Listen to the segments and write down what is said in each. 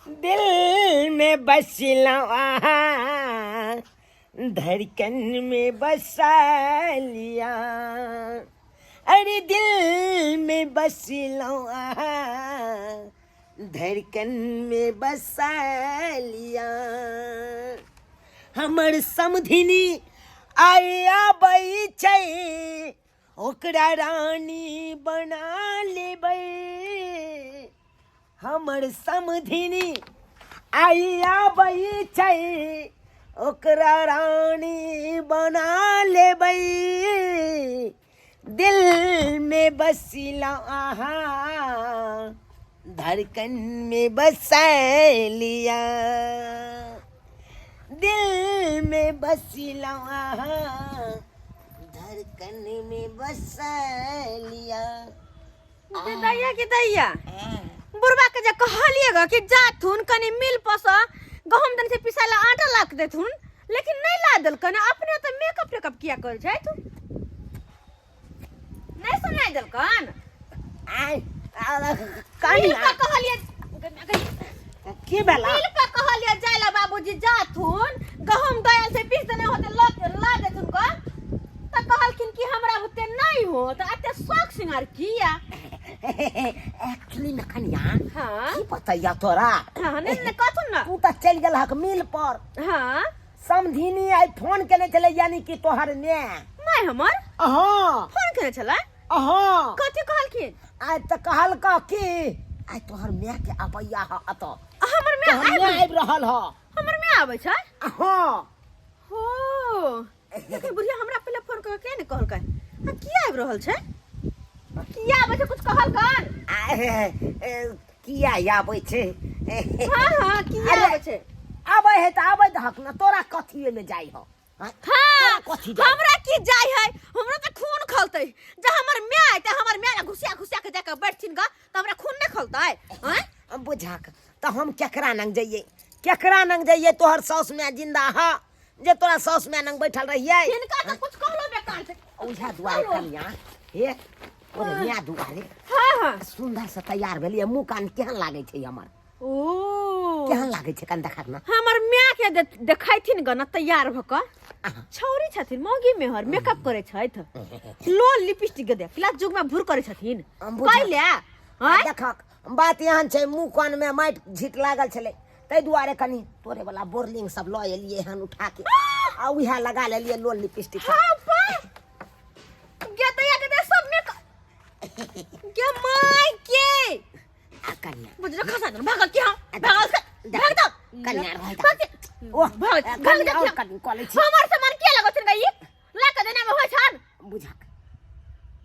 दिल में बसलहुँ अहाँ, धड़कन में बसा लिया। अरे दिल में बसलहुँ अहाँ, धड़कन में बसा लिया। हमर समधिनी आइ आबै छै, ओकरा रानी बना लेबै। हमर समधिनी आइ आबै छै, ओकरा रानी बना लेबै। दिल में बसिला अहाँ, धड़कन में बसा लिया। दिल में बसिला अहाँ, धड़कन में बसा लिया। दैया के दैया, बुढ़बा के जे कहलिए ग कि जाथुन कनी मिल पस गहूम दन से पिसाला आटा ला के देथुन, लेकिन नहीं ला देलकन। अपने तो मेकअप टेकअप किया कर छथि, नहीं सुनाई देलकन। आय मिल पर कहलिए की भेला? मिल पर कहलिए जाइला बाबूजी जाथुन गहूम दयल से पीस देने होते ला ला देथुन ग, त कहलखिन कि हमरा बुते नहीं हो त एते शौक सिंगार किया। एक्चुअली में कनिया, हाँ, की बतैया तोरा? हाँ, नहीं नहीं, कहथुन ना। तू तऽ चलि गेल हक मिल पर। हाँ। समधिनी आइ फोन केने छलै, यानी कि तोहर ने माय हमर? हाँ। फोन केने छलै? हाँ। कथी कहलखिन? आइ तऽ कहलक कि आइ तोहर माय के अबैया ह अतऽ। हमर माय? तोहर माय आबि रहल ह। हमर माय आबै छै? हाँ। हो, लेकिन बुढ़िया हमरा पहिले फोन कर के ने कहलकै आ किया आबि रहल छै, किया आबै छै, कुछ कहलकन? किया आबै छै? हाँ हाँ, किया अरे, आबै छै? आबै है तऽ आबै दहक ने, तोरा कथी ओहिमे जाइ हो? हाँ, तोरा कथी जाइ? हमरा की जाइ है, हमरा तऽ खून खलतै। जे हमर माय अयतै, हमर माय लग घुसिया घुसिया के जाके बैठथिन ग, तऽ हमरा खून नहि खलतै? आँय? बुझक तऽ हम केकरा नंग जइयै, केकरा नंग जइयै? तोहर साउस माय जिंदा ह जे तोरा साउस माय नंग बैठल रहियै? हिनका तऽ कुछ कहलो बेकार छै। ओझा दुआरे कनिया, हे ओरे माय दुआरे। हाँ हाँ। सुंदर से तैयार भेलियै, मुँह कान केहन लागै छै हमर? ओ केहन लागै छै, कन देखा ना। हमर माय के देखैथिन ग न तैयार भ क, छौरी छथिन मौगी मेहर, मेकअप करे छथि, लोल लिपस्टिक के देख युग में भूर करे छथिन। हम बुझा- कैले आँय? देखक बात एहन छै, मुँह कान में माटि झीट लागल छलै, ताहि दुआरे कनि तोरे वाला बोरलिंग सब लऽ एलियै हन उठा के, आ उएह लगा लेलियै लोल लिपस्टिक सब। हाँ, बा। गे दैया के दे सब मेकअप गे my के। आ कनिया बुझलो खसा दे, भागल की हम भागल से भाग दो। कनिया रह भाग दे। ओह, भाग कनिया भाग दे। और कनि कऽ लै छी। हमर सामान किया लगो छन गई ला के देना में होय छन? बुझक,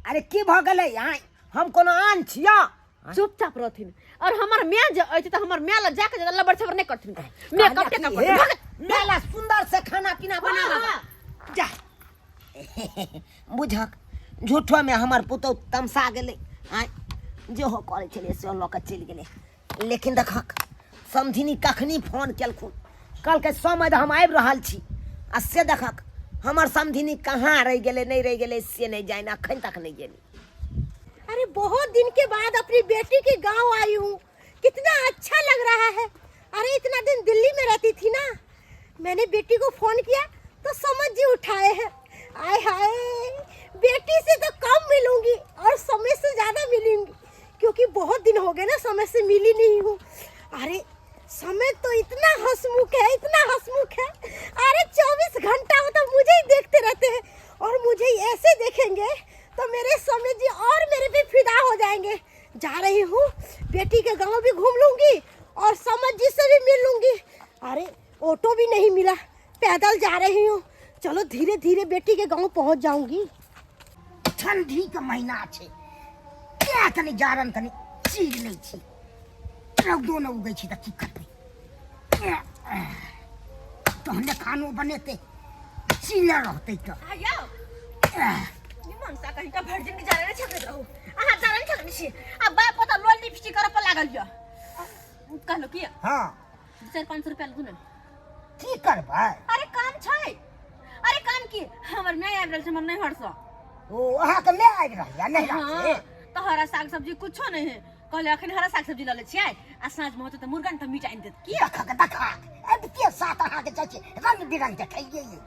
अरे की भऽ गेलै? आँय, हम कोनो आन छियौ? चुपचाप रहथिन और हमर माय जे अछि त हमर माय लग जाके जे लबड़ छबड़ नहीं करथिन, मेकअप टेकअप करथिन। भाग। मेला सुंदर से खाना पीना बना। हाँ। जा बुझक, झूठो में हमर पुतहु तमसा गेलै। आँय, जे हो करै छलियै से लऽ कऽ चलि गेलै, लेकिन देखक समधिनी कखनी फोन केलखुन, कहलकै समय हम आबि रहल छी, आ से देखक हमर समधिनी कहाँ रहि गेलै, नहि रहि गेलै से नहि जानि, अखन तक नहि गेली। अरे बहुत दिन के बाद अपनी बेटी के गांव आई हूँ, कितना अच्छा लग रहा है। अरे इतना दिन दिल्ली में रहती थी ना, मैंने बेटी को फोन किया तो समझ जी उठाए हैं। आय हाय, बेटी से तो कम मिलूंगी और समय से ज़्यादा मिलूंगी, क्योंकि बहुत दिन हो गए ना समय से मिली नहीं हूँ। अरे समय तो इतना हंसमुख है, इतना हंसमुख है, अरे 24 घंटा वो तो मुझे ही देखते रहते हैं, और मुझे ही ऐसे देखेंगे तो मेरे समय जी और मेरे पे फिदा हो जाएंगे। जा रही हूँ बेटी के गांव भी घूम लूँगी और समझ जी से भी मिल लूँगी। अरे ऑटो भी नहीं मिला, पैदल जा रही हूँ, चलो धीरे धीरे बेटी के गांव पहुँच जाऊँगी। ठंडी के महीना छै, किया कनि जारन कनि चीर लै छी, रौदो न उगै छै तऽ की करबै? तहने खानो बनेतै, चीले रहतै तऽ। आयो निमन सा कहीं का भर दिन के जाने छकैत रहू, अहाँ जाने छकने छी आ बाप पता लोल लिपस्टिक करऽ पर लागल यऽ। कहलो की? हाँ। 400-500 रुपया लगू ने। की करबै? अरे काम छै। अरे काम की, हमर माय आबि रहल छै हमर नैहर सँ। ओ अहाँके माय आबि रहल यऽ नैहरा हाँ, से? तोहरा साग सब्जी कुछो नहीं है, कहले अखन हरा साग सब्जी लऽ लै छियै आ साँझ मे होतै तऽ मुर्गा ने तऽ मीट आनि देत किया देखक देखक अबिते साथ अहाँके जाइ छै रंग बिरंग देखैये ये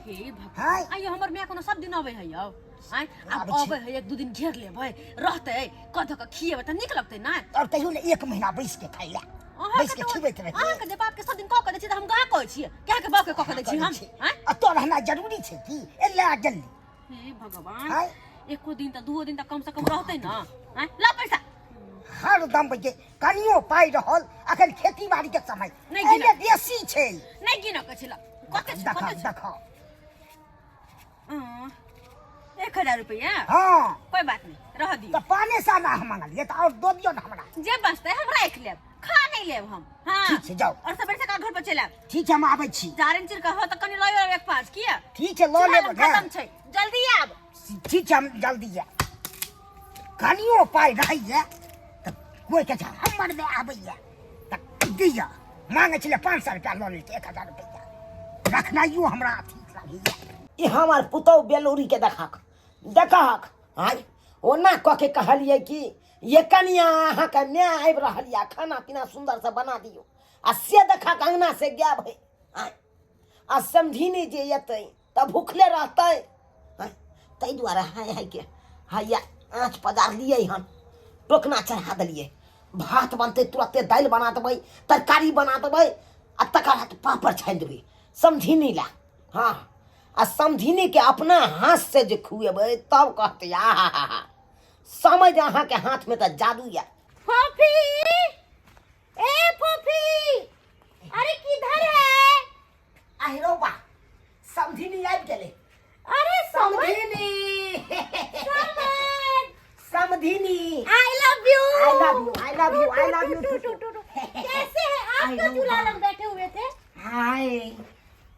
हे भगवान आइयो हमर माय कोनो सब दिन अबै है यौ आँय आब अबै है एक दू दिन घेर लेबै रहतै कऽ धऽ कऽ खिएबै तऽ नीक लगतै ने आओर तैयो ने एक महीना बैस के खाइ लए बैस के खिबैत रहै अहाँके जे बाप के सब दिन कऽ कऽ दै छियै तऽ हम कहाँ कहै छियै कए के बाप के कऽ कऽ दै छियै हम आँय आ तो रहना जरूरी छै की एला जल्दी हे भगवान एको दिन तऽ दूओ दिन तऽ कम से कम रहतै ने आँय ला पैसा हरदम जे कनियो पाइ रहल अखन खेती बाड़ी के समय नहि एहिमे गिनब। बेसी छै नहि गिनऽ के छै ला कते छै देखा कते छै देखा हँ, 1000 रुपैआ हँ कोई बात नहीं रह दियौ तऽ पाने सा ना हम मंगलियै तऽ आओर दऽ दियौ ने हमरा जे बचतै हम राखि लेब खा नहीं लेब हम हाँ ठीक छै, जाउ। और सबेरे सकाल घर पर चलि आयब ठीक छै हम आबै छी जारन चिर कहो तऽ कनि लऽ आयब एक पाँच किया ठीक छै लऽ लेब चूल्हा खत्म छै जल्दी आयब ठीक छै हम जल्दी जायब कनियो पाइ रहैए तऽ कोइ कहै छै हमर मे आबैए तऽ दिअ मांगै छलै 500 रुपया लऽ लेलकै 1000 रुपया रखनाइयो हमरा ठीक लागैए ई हमर पुतहु बेलूरीके देखक देखक आँय ओना कऽ के कहलियै कि ये कनिया अहाँके माय आबि रहल यऽ खाना पीना सुन्दरसँ बना दियौ आ से देखक अङ्गना से गायब है आँय आ समधिनी जे एतै तऽ भूखले रहतै आँय ताहि दुआरे हाय हायके हैया आँच पजारलियै हन टोकना चढ़ा देलियै भात बनतै तुरते दालि बना देबै तरकारी बना देबै आ तकर बाद पापड़ छानि देबै समधिनी लए हँ आ समधिनीके अपना हाथसँ जे खुएबै तब कहतै आ हा हा हा समझ अहाँके हाथमे तऽ जादू यऽ फोफी ए फोफी अरे किधर है आहिरो बा समधिनी आबि गेलै अरे समझ समधिनी समझ समधिनी I love you I love you I love you I love you कैसे है आप I क्यों love झूला you. लग बैठे हुए थे हाय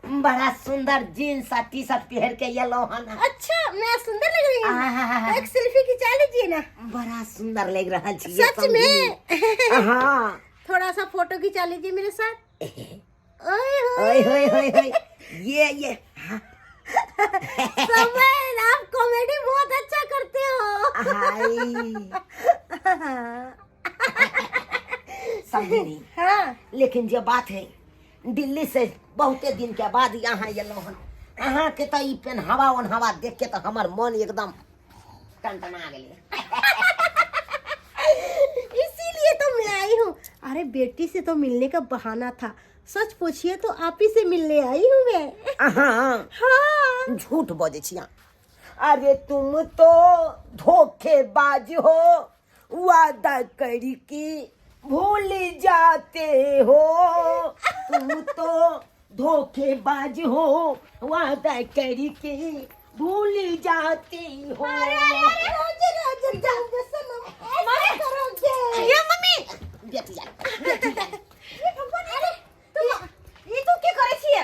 बड़ा सुंदर जीन्स आ टी शर्ट पहिर के एलो हन अच्छा मैं सुंदर लग रही हूँ आहा। एक सेल्फी खिंचा लीजिए ना बड़ा सुंदर लग रहा छी सच में हाँ थोड़ा सा फोटो खिंचा लीजिए मेरे साथ ओए होए ओए होए होए होए ये हाँ, समय आप कॉमेडी बहुत अच्छा करते हो हाय समझी हाँ लेकिन जे बात है दिल्ली से बहुते दिन के बाद यहाँ एलहुँ हन अहाँके तऽ ई पेनहावा ओनहावा देख के तऽ हमर मन एकदम टनटना गेलै इसीलिए तो मैं आई हूँ अरे बेटी से तो मिलने का बहाना था सच पूछिए तो आप ही से मिलने आई हूँ मैं अहाँ हाँ झूठ बजै छी अहाँ अरे तुम तो धोखेबाज हो वादा करके भूल जाते हो तुम तो धोखेबाज हो वादा करके भूल जाते हो अरे अरे रोज रोज जाऊंगे सनम ऐसे करोगे ये मम्मी बेटिया बेटिया हे भगवान अरे तुम ई तू की करै छियै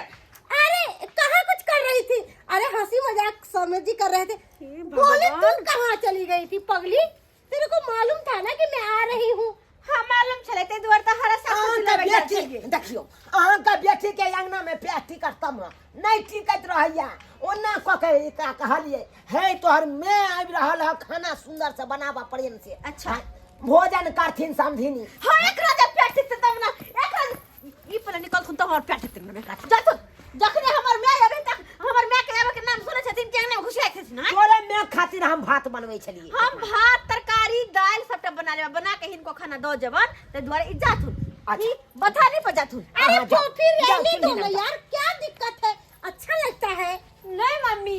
अरे कहाँ कुछ कर रही थी अरे हंसी मजाक समझ ही कर रहे थे बोले तू कहाँ चली गई थी पगली तेरे को मालूम था ना कि मैं आ रही हूँ हाँ मालूम छलै ताहि दुआरे तऽ हरा साग सब्जी अहाँके लेबै जाइ बेटी छलियै देखियौ अहाँके बेटीके अङ्गनामे पैर टिकत तब ने नहि टिकत रहैया ओना कऽ के एकरा कहलियै हे तोहर माय आबि रहल है खाना सुन्दर से बनाबऽ प्रेम से अच्छा। भोजन करथिन समधिनी हाँ एकरा जब पैर टिकतै तब ना एकरा ई पहिले निकलथुन तब हमर पैर टिकतै ना जाथुन जखने हमर माय अबै तक हमर माय के आबै के नाम सुनै छथिन कि अंगना में घुसिया छथिन हाँ? तोरे माय खातिर हम भात बनबै छलियै हम भात तरकारी दालि सबटा बना लेब बना के हिनको खाना दऽ जेबन ताहि दुआरे ई जाथुन अच्छा। ई बथानी पर जाथुन अरे हाँ, तो जाओ। फिर जाओ, रहने दो चूल्ही ना लग यार क्या दिक्कत है अच्छा लगता है नहीं मम्मी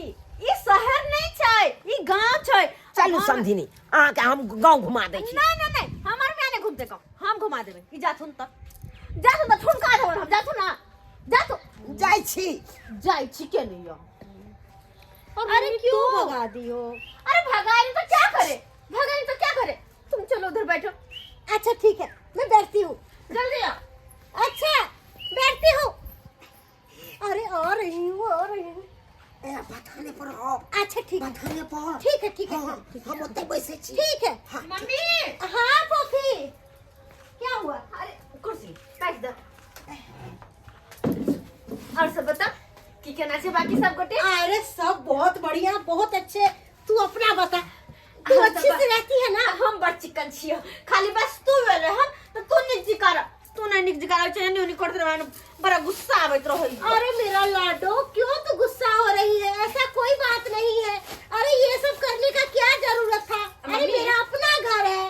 ई शहर नहीं छै ई गांव छै चलू हम- समधिनी अहाँके हम गाँव घुमा दै छी नहीं नहीं नहीं हमर माय नहीं घूमते गांव हम घुमा देबै ई जाथुन तऽ जाथुन तऽ ठुनका देबन हम जाथुन ना जाथुन जाइ छी जाइ छी के नहीं यो अरे क्यों भगा दी हो अरे भगाए तो क्या करे भगाए तो क्या करे तुम चलो उधर बैठो अच्छा ठीक है मैं बैठती हूँ जल्दी आओ अच्छा बैठती हूँ अरे आ रही हूँ आ रही हूँ ए बथाने पर आओ अच्छा ठीक है बथाने पर ठीक है ठीक है हाँ, ठीक है हम ओतै बैसै छी ठीक है हाँ, मम्मी हाँ फोफी क्या हुआ अरे कुर्सी बैठ दो और सब बता की केना छै बाकी सब गोटे अरे सब बहुत बढ़िया बहुत अच्छे तू अपना बता तू हाँ, अच्छे तो से रहती है ना। हम बड़ चिकन छियो, खाली बस तू भेले हन तो तू निक जी कर, तू नहीं निक जी कर छै, नहीं करत रहन, बड़ा गुस्सा आबैत रहै। अरे मेरा लाडो, क्यों तू गुस्सा हो रही है? ऐसा कोई बात नहीं है। अरे ये सब करने का क्या जरूरत था? अरे मम्मी। मेरा अपना घर है,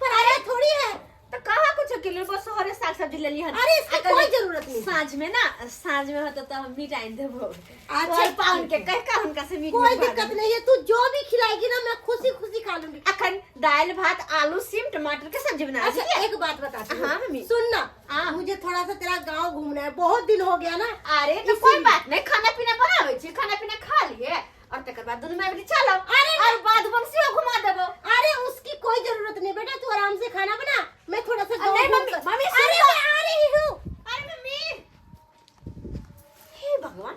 पराया थोड़ी है। तो कहाँ कुछ के लिए बस हरे साग सब्जी ले ली हन। अरे इसकी आ कल कोई जरूरत नहीं। साँझ में ना, साँझ में होता तो हम मीट आइन देबो। अच्छा, तोहर पाहुन के कह का हुनका से मीट कोई मंगवा दिक्कत देबो। नहीं है, तू जो भी खिलाएगी ना मैं खुशी खुशी खा लूंगी। अखन दाल भात आलू सीम टमाटर के सब्जी बना अच्छा दी। एक बात बताती हूँ। हाँ, मम्मी। सुन ना, हाँ। मुझे थोड़ा सा तेरा गांव घूमना है, बहुत दिन हो गया ना। अरे तो कोई बात नहीं, खाना पीना बनावे छी, खाना पीना खा लिए और तकर बाद दुनू माय बेटी चलब। अरे और बाद बंसी घुमा देबो। अरे उसकी कोई जरूरत नहीं बेटा, तू आराम से खाना बना, मैं थोड़ा सा गाँव नहीं, घूम मम्मी, कर- मम्मी, सुन अरे लो। मैं आ रही हूँ। अरे मम्मी, हे भगवान,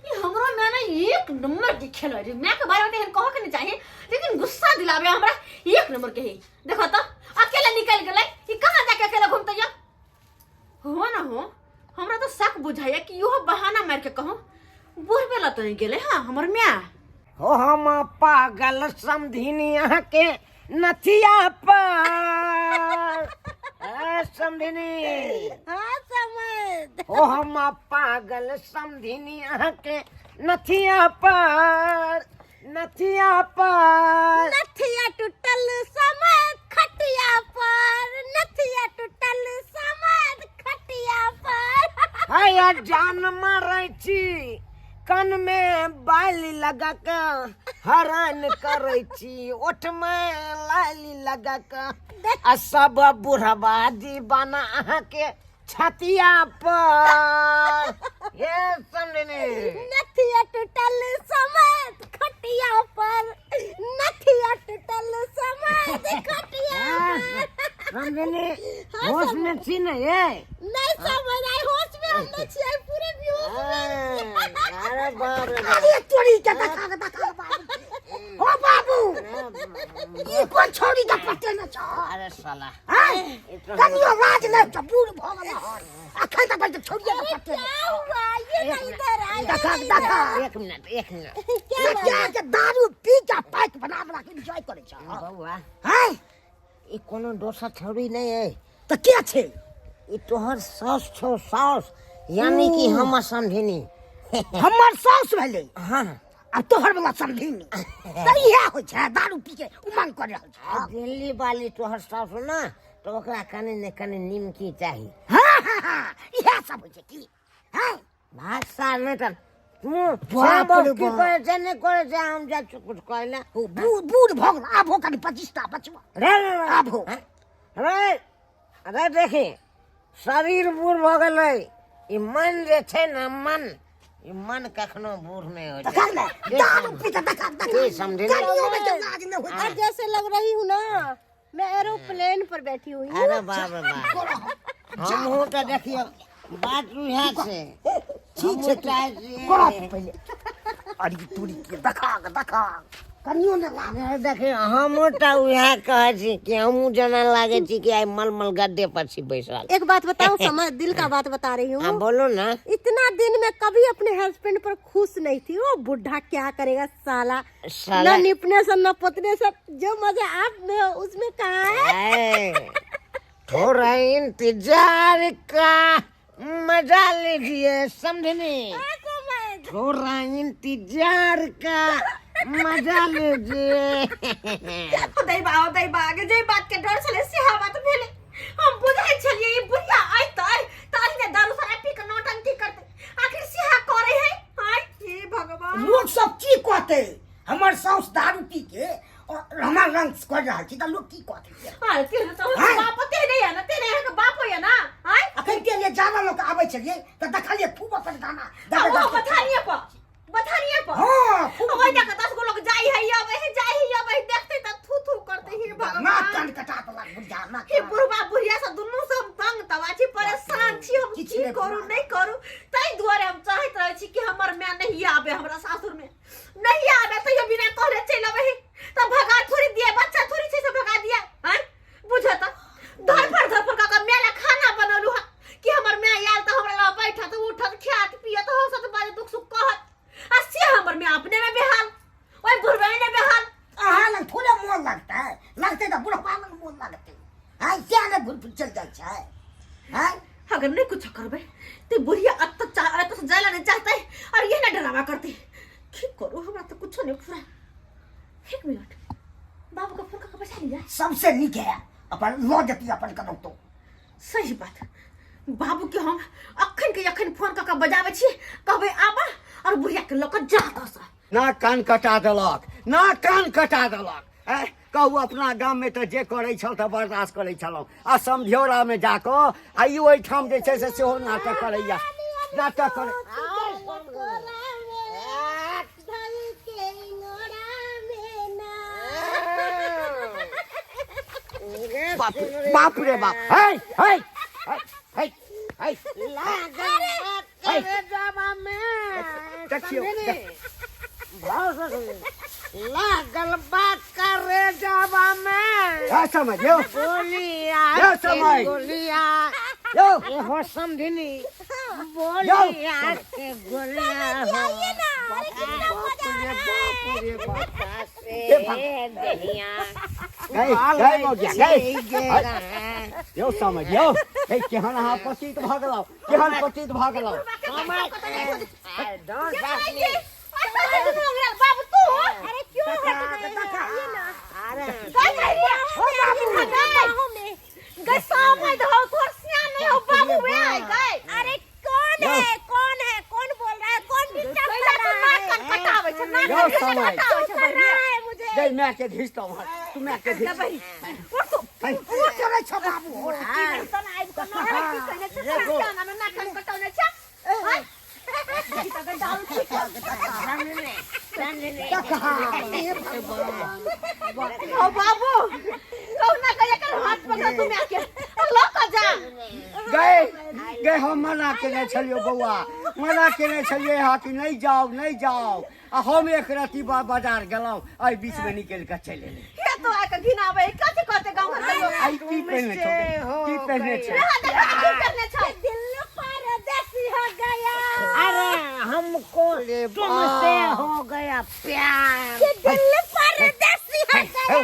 ये हमरो मैंने एक नंबर के खेल रे। मैं के बारे में तो कहो के नहीं चाहिए, लेकिन गुस्सा दिलावे हमरा एक नंबर के ही। देखो तो अकेला निकल गेलै, ई कहाँ जाके अकेला घूमते या हो ना हो। हमरा तो शक बुझाया कि इहो बहाना मार के कहूँ बूढ़ बेला तो नहीं गेलै। हाँ हमर म्या हो हम पागल समधिनी अहाँके नथिया पर। ए समधिनी। हाँ समझ। हो हम पागल समधिनी अहाँके नथिया पर, नथिया पर। नथिया टूटल समझ खटिया पर, नथिया टूटल समझ खटिया पर। हैया जान मारै छी, कान में बाली लगा के हरान करै छी, ओठ में लाली लगा के, आ सब बुढ़वा दीवाना अहाँके छतिया पर। हे समधिनी। नथिया टूटल समझ खटिया पर, नथिया टूटल समझ खटिया पर। समधिनी, होश में छी ने ये? नहीं समझ आई, होश में हम नहीं छियै, पूरे बेहोश में। अरे बाप रे बाप। अरे तोरी के देखा के देखा के बाबू। हो बाबू, ई कोन छौड़ी के पते न छौ? अरे साला, हैं? कनियो लाज नहि छौ, बूढ़ भऽ गेल हन। अखन तक बैठ छौड़िए के पते क्या हुआ? ये नहीं इधर आया, देखा नहीं देखा। एक मिनट, एक मिनट। क्या क्या बात? के दारू पी के पैक बना बना के एंजॉय करै छौ। बौआ, हैं? ई कोनो दोसर छौड़ी नहि अइ। तऽ के छै? ई तोहर साउस छौ, साउस, यानी कि हमर समधिनी। हमर साउस भेलै? हाँ। आ तोहर वाला समधिनी? तऽ इएह होइ छै, दारू पी के उमंग कर रहल छै। आ दिल्ली वाली तोहर साउस ना, तऽ ओकरा कनि ने कनि निमकी चाही। हाँ हाँ हाँ, इएह सब होइ छै की? हैं? भाषा नहि तऽ तू बाप रे की बाप। करै छै नहि करै छै, हम जाइ छी कुछ कहै लए। ओ बूढ़ बूढ़ भऽ गेल, आब हो कनि 25 टा बचबा। रे रे रे। आब हो। रे अरे देखी, शरीर बूढ़ भऽ गेलै, ई मन जे छै ने मन, ई मन कखनो बूढ़ नहि होइ छै। देखा ने दारू पी के, देखा देखा। की समझे? कनियो में के लाज नहि होइ छै। और जैसे लग रही हूँ ना मैं एरोप्लेन पर बैठी हुई हूँ। अरे बाप रे बाप, हमहूँ तऽ देखियौ बात उएह छै। ठीक छै, चाहै छियै। करत पहिले। अरे तोरी के देखा के देखा, कनियो ने लाज। अरे देखियौ, हमहूँ तऽ उएह कहै छी कि हमहूँ जेना लागै छी कि आइ मलमल गद्दे पर छी बैसल। एक बात बताऊं समझ, दिल का बात बता रही हाँ हूँ। बोलो ना। इतना दिन में कभी अपने हस्बैंड पर खुश नहीं थी। वो बुढ़ा क्या करेगा साला, साला। न निपने से न पोतने से, जो मजा आप में हो उसमें कहाँ है? ऐ, थोड़ा इंतजार का मजा लीजिए समझनी, थोड़ा इंतजार का मजा लीजिए। दैबा ओ दैबा गे, जे बात के डर छलै सेहा बात भेलै। हम बुझै छलियै ई बुढ़िया अइतै तऽ अहिने दारू शराब पी के नौटंकी करतै, आखिर सेहा करै है। आय हे भगवान, लोक सब की कहतै? हमर साउस दारू पी के और हमर रंग कर रहल छी तऽ लोक की कहतै? अरे तेहन तऽ आँय? बाप तेहने यऽ ने, तेहने अहाँके बापो यऽ ना? आँय? अखन के लिए जादा लोक आबै छलियै तऽ देखलियै खूब अपन गाना आ ओ बथानिये पर, बथानिये पर। हाँ, खूब। ओहि जाके 10 गो लोग जाइ है अबै है, जाइ है अबै है, देखते तऽ थू थू करते। हे नाक भगवान, कान कटा देलक बुढ़िया नाक। हे बुढ़बा बुढ़िया से दुनू से हम तंग तवा छी, परेशान छी हम। किछु की नहि करू बना। नहि करू, ताहि दुआरे हम चाहैत रहै छी कि हमर माय नहीं आबे हमरा सासुर में, नहीं आबे। तैयो बिना कहले चलि अबै है तऽ भगा थोड़ी दिए, बच्चा थोड़ी छै से भगा दिए। आँय बुझ तऽ धरफड़ धरफड़ कऽ कऽ माय ला खाना बनौलू हँ कि हमर माय आयल तऽ हमरा लग बैठत उठत खायत पियत हँसत बाजत दुख सुख कहत, आ से हमर माय अपने में बेहाल, ओहि बुढ़बे में बेहाल। अहाँ लग थोड़े मोल करबै ते बुढ़िया अत चाह अत से जाय ला नहीं चाहते और ये ना डरावा करते। की करू, हमरा तो कुछो नहीं फुरा। एक मिनट, बाबू का फोन का बचा लिया। सबसे नीक है अपन लऽ जेती अपन कतौ तो। सही बात, बाबू के हम अखन के अखन फोन कऽ के बजाबै छी, कहबै आबा और बुढ़िया के लऽ कऽ जा कऽ। ना कान कटा देलक, ना कान कटा देलक। ऐ कहू, अपना गाममे तऽ जे करै छल तऽ बर्दाश्त करै छलहुँ, आ समझौरामे जाकऽ आ ई ओहिठाम जे छै से सेहो नाटक करैया, नाटक करै। बाप रे बाप रे बाप, है है है है है, देखियौ। लागल बात करे जावा में। है समझ यौ। गोलिया। यौ समझ। गोलिया। यौ। हो समधिनी, बोलिया के गोलिया हो। बाप रे बाप रे बाप से दहिया। गए गए मौजिया गए। यौ समझ यौ, हे केहन अहाँ पतित भऽ गेलहुँ, केहन पतित भऽ गेलहुँ। बाबू तू अरे क्यों हट गए हैं? आइए ना। अरे गए गए सामने दो, तोर सियान नहीं हो बाबू वे गए। अरे कौन है, कौन है, कौन बोल रहा है, कौन डिस्टर्ब कैला कर तो रहा नाक है? कान कटावे छै, नाक यौ कान समय। कटावे छै कर बहिनी। रहा है मुझे? गई माय के घिसतौ हँ, तू माय के घिस। बहिनी उठ तू। है। ओ चलै छ बाबू हो। की तन आबि कऽ नाक की कहने छै, सियान में नाक कान कटाउने छै। हैं? देखी तऽ गई दारू छी। हो बाबू, कहुना कह एकर हाथ पकड़ तू माय के लऽ कऽ जा। गए गए, हम मना केने छलियौ बौआ, मना केने छलियै हँ कि नहि जाउ नहि जाउ, आ हम एक रति बाजार गेलहुँ, एहि बीचमे निकलि कऽ चलि एलियै। हे तो आके घिनाबै कथी कहते गाँव घर के लोग? आइ की पहिने छौ गई? की पहिने छै? यहाँ देखो की करने छै। दिल परदेसी हो गया। अरे हमको तुमसे हो गया प्यार। कि दिल परदेसी हो गया।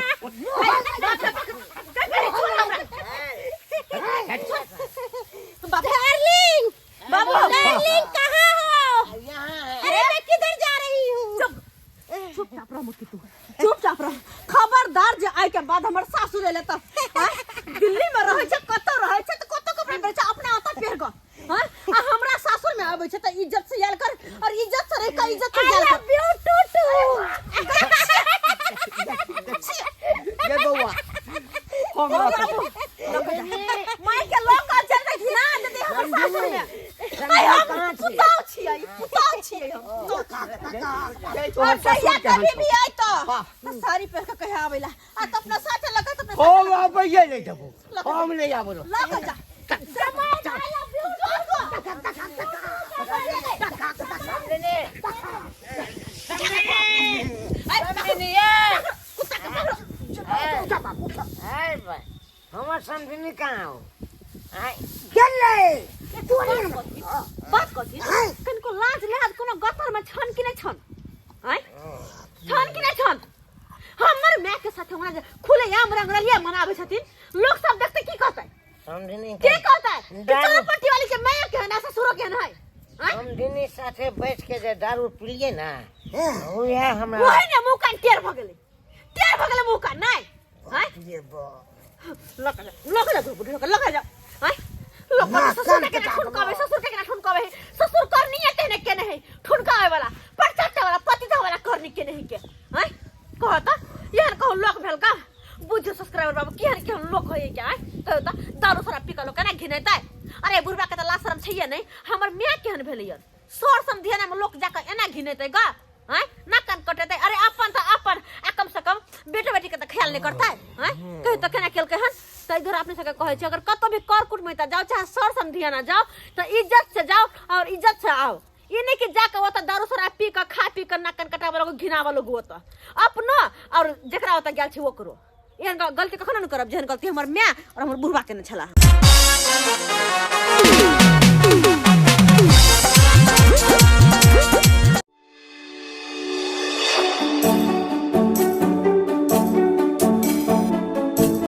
डार्लिंग बाबू। डार्लिंग कहाँ हो? यहाँ है। अरे मैं किधर जा रही हूँ? चुपचाप रह मुट्ठी, तू चुपचाप रह। खबरदार जे आइ के बाद हमर सासुर एले तऽ आँय, दिल्ली में रहै छै, कतौ रहै छै तऽ कतौ कपड़ा पहिरै छै, अपना ओतऽ पहिर कऽ। हाँ? आ हमरा सासुर में आबै छै तऽ इज्जत से आयल कर और इज्जत से रहि कऽ इज्जत से आई जायल कर। Love you to to. गे बौआ, हमरा तऽ माय के लऽ कऽ चल के घिना देतै हमर सासुर में। आइ हम पुतहु छियै, पुतहु छियै हम, पुतहु छियै। गई तोहर और ससुर जहिया केहन कभी छौ? भी आइ तऽ वाह। तऽ साड़ी पहिर कऽ कहिया आबै ला आ तऽ अपना साथे लऽ कऽ तऽ अपना हम आबैये नहि देबौ, हम नहि आबऽ देबौ। लऽ कऽ जा। I love you. हमर समधिनी कहाँ हो? आय। गेलै तोरे। बात कथी, कनिको लाज लिहाज कोनो गतर में छन कि नहि छन? आँय, छन कि नहि छन? हमर माय के साथे वहाँ जे खुले आम रंगरलिया मनाबै छथिन, लोक सब देखते की कहतै? समधिनी के कहतै कि दारू- चौपट्टी वाली के माय केहन है, ससुरो केहन है? आँय? समधिनी साथे बैठ के जे दारू पिलिए ना, उहे हमरा ओहे ने मुँह कान टेढ़ भऽ गेलै, टेढ़ भऽ गेलै मुँह कान नहि? आँय? ये बा लऽ कऽ जा, लऽ कऽ जा, बुढ़ लऽ कऽ, लऽ कऽ जा। आँय, लऽ कऽ जा, ससुर के केना ठुनकाबै, ससुर के केना ठुनकाबै है? ससुर करनी है तेने केने है ठुनकाबै वाला, परचाटे वाला, पतिता वाला करनी केने है के? आँय, कह त, एहन कहू लोक भेल का? बुझियौ सब्सक्राइबर बाबू, केहन केहन लोक होइए के? आँय, कहियौ त, दारू शराब पी कऽ लोक केना घिनेतै? अरे बुढ़बा के तऽ लाज शरम छैहे नहि। हमर माय केहन भेलैया? सर समधियाना में लोक जाकऽ एना घिनेतै गा? आँय, नाक कान कटेतै? अरे अपन तऽ अपन, आ कम से कम बेटा बेटी के तऽ ख्याल नहि करतै? आँय, कहियौ तऽ केना केलकै हन? ताहि दुआरे अपने सबके कहै छी, अगर कतौ भी कर कुटुम्ब तऽ जाउ, चाहे सर समधियाना जाउ, तऽ इज्जत से जाउ और इज्जत से आउ। ई नहि कि जाकऽ ओतऽ दारू शराब पी कऽ, खा पी कऽ नाक कान कटाबऽ लगू, घिनाबऽ लगू ओतऽ अपनो और जकरा ओतऽ गेल छी ओकरो। एहन गलती कखनो नहि करब जेहन गलती हमर माय और हमर बुढ़बा केने छलाह।